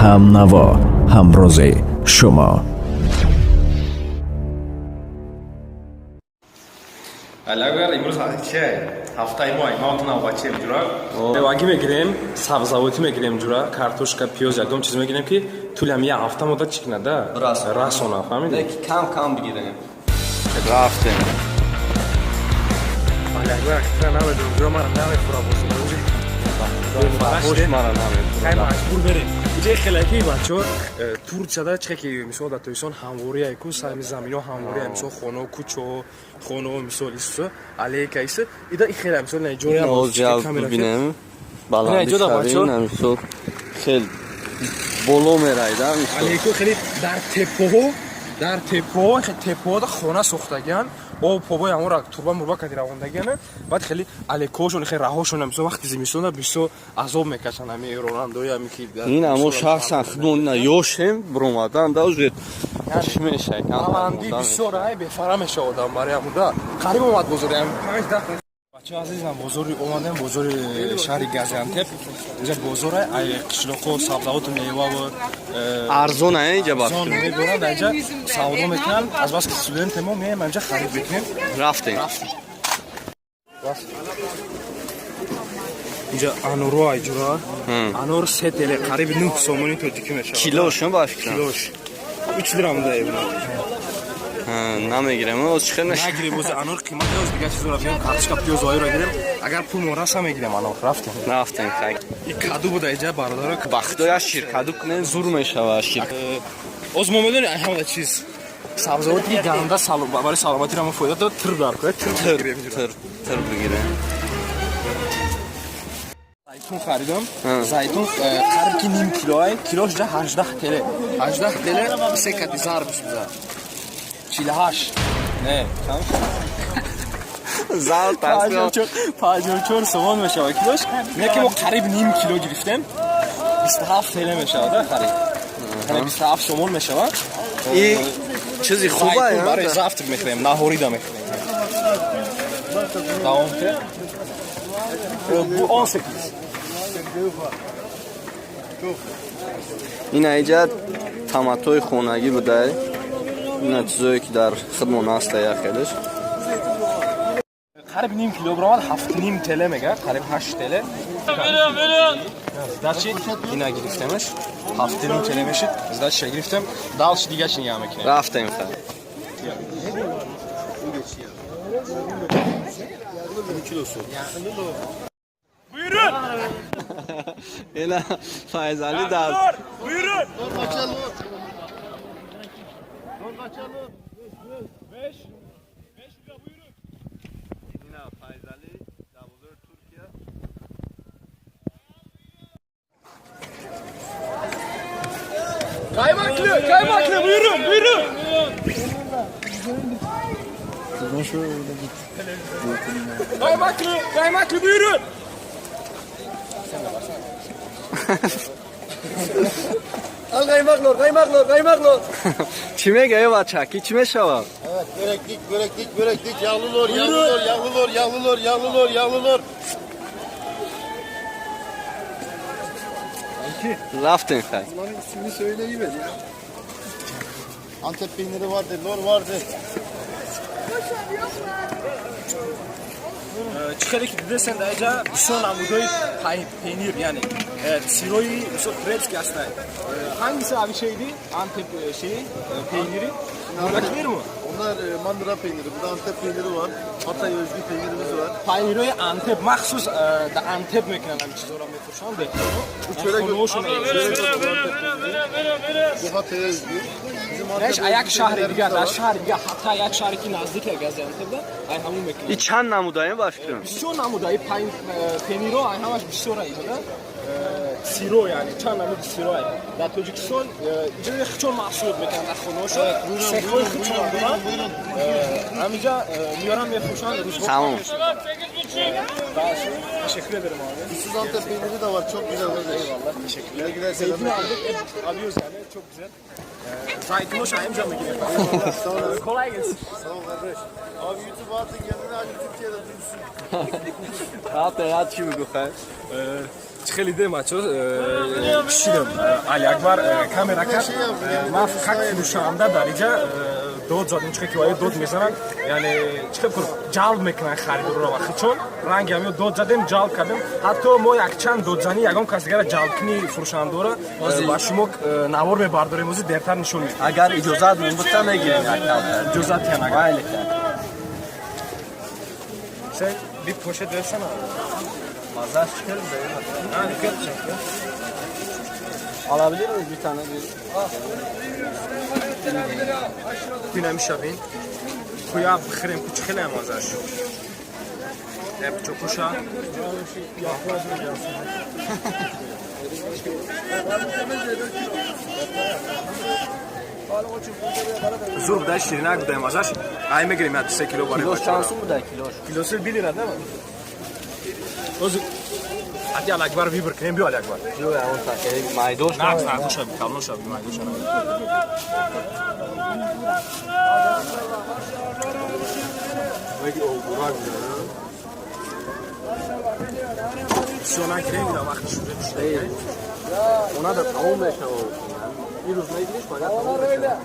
Ҳамнаво, ҳамрози шумо. Агар имрӯз чи ҳафтаи мо ма навбатчием, ҷура, мевагӣ мегирем, сабзавотӣ мегирем, ҷура, картошка, пиёз, ягон чиз мегирем, ки тӯли ҳами як ҳафта муддат чӣ кунада, расона, фаҳмидӣ? Кам кам бигирем. Рафтем. Намедонам, ҷура, мара намехӯра. Мара намехӯра. Маҷбур берем. Иҷаи хелеки бачаҳо, Турсияда чихе ки, мисол, дар Тоҷикистон ҳамвория ку, сами замино ҳамвория, мисол, хонао, кӯчао, хонао, мисол, исо алейка исо ида и хеле, мисол, наҷоя. Бибинем баланди, мисол, хел боло мерайда, мисол. Алейко хеле дар теппоҳо, дар теппоҳо, теппоҳода хона сохтагиан, об побои ҳамора турба мурба кади равондагиана. Баъд хеле алекошон, хеле раҳошон, мисол, вақти зимистона бисёр азоб мекашанд ҳами ронандои ҳами ки. Ин ҳамо шахсан худмон ина ёшем, биромадан да уже чӣ мешавад. Баландӣ бисёр ай бефара мешавад одам. Барои ҳамуда қариб омад бозори 5-10. Бачаҳо азизам, бозори омадем, бозори шаҳри Газиантеп. Инҷа бозоре ай қишлоқо сабзавоту меваву. Арзон ай инҷа. Арзон меборанд, инҷа савдо мекунанд. Аз бас ки студенте мо, меем инҷа, харид мекунем. Рафтем. Инҷа аноро ай, ҷура, анор 3 теле, қариби 9 сомони тоҷикӣ мешавад. Килошон ба фикрам. Килош 3 лира муда. Намегирем, оз чӣ хел? Нагирем, оз анор қимат. Оз дигар чизоро бигирем, картошка, пиёз оиро гирем. Агар пул мо раса, мегирем анор. Рафтем. Рафтем. И каду буда иҷа, бародаро. Ба худоя, шир каду кунем, зур мешавад шир. Оз мо медонем, ай ҳамада чиз сабзавоти ганда барои саломатиро мо фоида дод. Тир дар кӯ, тир. Тир, тир бигирем. Зайтун харидам. Зайтун қариб ки ним кило ай, килош ҷа 18 теле, 18 теле. Се кати зарб шуда 48, не, чанд? Зал. 54 сомон мешавад килош. Не ки мо қариб ним кило гирифтем, 27 теле мешавад, қариб 27 сомон мешавад. И чизи хуба. Барои завтрак мехӯрем, наҳорида мехӯрем. Давом ке бу 18. Ина иҷа томатои хонагӣ будай, ина чизое ки дар хидмон аста, яхелеш. Қариб ним кило баромад, 7,5 теле мега, қариб 8 теле. Сдачи ина гирифтемаш, 7,5 теле мешид. Сдачи гирифтем, дальше дигаш нигаҳ мекунем. Рафтем, хай. Buyurun. Ина Файзали дар Buyurun. 5 lira, buyurun. Ина Файзали дар бозори Туркия. Kaymaklı, kaymaklı, buyurun, buyurun. Şöyle git. Kaymaklı, kaymaklı, buyurun. Al kaymaklı, kaymaklı, kaymaklı. Чӣ мега, бача, ки чӣ мешавад? Evet, böreklik, böreklik, böreklik, yağlı lor, yağlı lor, yağlı lor, yağlı lor, yağlı lor, yağlı lor. Рафтем, хай. Bunların ismini söyleyiver ya. Antep peyniri vardı, lor vardı. Чӣ хеле ки дидесен, дар инҷа бисёр намудҳои пенир, яъне сирои, мисол, турецкий ҳастай. Hangisi abi, şeydi? Antep şeyi, peyniri. Buradakiler mi? Onlar mandıra peyniri, burada Antep peyniri var. Hatay özgü peynirimiz var. Панирҳои Антеп, махсус дар Антеп мекунанд, ҳамин чизҳоро мефурӯшанд. Bu çörek, Хонаҳошон. Çörek otu Antep peyniri. Bu Hatay'a özgü. Bizim Неш Antep як özgü шаҳри peynirlerimiz дигар, de дар var. шаҳри дигар, Ҳатай, як шаҳре ки наздик Газиантепда, ай ҳамун мекунанд. И чанд намудаем, ба фикрам? Бисёр намудаи пениро, ай ҳамаш бисёр иҷода сиро, яъне чанд намуди сиро дар Тоҷикистон иҷои хучон маҳсулот мекунанд, дар хонаҳошон сехҳои хучон доранд, ҳаминҷа меоранд, мефурӯшанд рӯзҳо. Тамом. Teşekkür ederim abi. Süzsüz Antep peyniri de var, çok güzel kardeş. Eyvallah, teşekkürler. Güle güle, Zeytin selametle. aldık, hep alıyoruz yani, çok güzel. Zeytin hoş amca mı gidelim? Sağ olasın. Kolay gelsin. Sağ ol kardeş. Abi, YouTube'a atın kendini, hadi Türkiye'de duysun. Рафтем, я чӣ бигӯ, хай. Хеле дем бачо кишидам. Али Акбар камера кард. Ман как фурӯшанда дар иҷа дод задем, чӣ ки ваё дод мезананд, яъне чӣ хел ҷалб мекунанд харидорро ва хичон ранги ҳамё дод задем, ҷалб кардем. Ҳатто мо якчанд додзанӣ ягон кас дигара ҷалбкунӣ фурӯшандора ба шумо навор мебардорем, ози дертар нишон медиҳем. Агар иҷозат мебута, мегирем як калта. Иҷозат тиҳан агар. Майли. Sen bir poşet versene. Мазаш чӣ хел буда? Alabilir miyiz bir tane bir? Бинамиша бин. Куя бихӯрем, ку чӣ хеле мазаш. Чокуша. Зур буда, ширинак буда мазаш. Ай мегирем я 2 кило барои. Килош чанд сум буда, килош? Килоси 1 лира, да? Ози Ати Алакбар выбор кунем, биё, Алиакбар. Кило он таке майдош. На, на, калоша, майдоша. Всё нагирем, ина вақти шуде шуде. Она да тамом мешава. Ирӯз мегириш, фақат тамом мешава.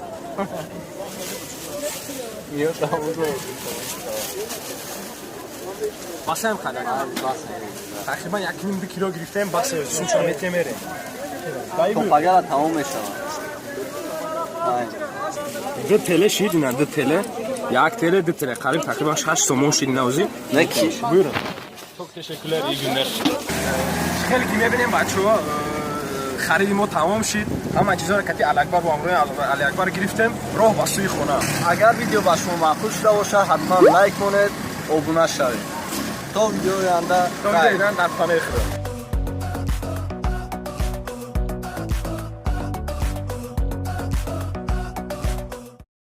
Ё тамом. Басаем қадар. Тақрибан 1,5-2 кило гирифтем, бас сумча метем мерем. То пагара тамом мешава. Ду теле шид, ина ду теле. Як теле, ду теле. Қариб тақрибан 6 сомон шид ина ози. Не ки? Buyurun. Çok teşekkürler, iyi günler. Хеле ки мебинем, бачаҳо, хариди мо тамом шид. Ҳама чизҳоро кати Алиакбар бо ҳамроҳи Алиакбар гирифтем. Роҳ ба сӯи хона. Агар видео ба шумо маъқул шуда бошад, ҳатман лайк кунед, обуна шавед. То видеои оянда. То видеои оянда, дар паноҳи Худо.